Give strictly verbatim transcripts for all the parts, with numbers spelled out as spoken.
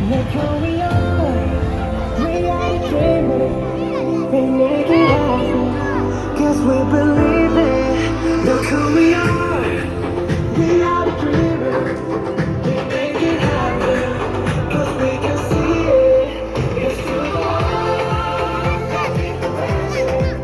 Look who we are, we are the dreamers. We make it happen, 'cause we believe it. Look who we are, we are the dreamers. We make it happen, 'cause we can see it. It's through the heart that we can reach it.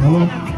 Hello.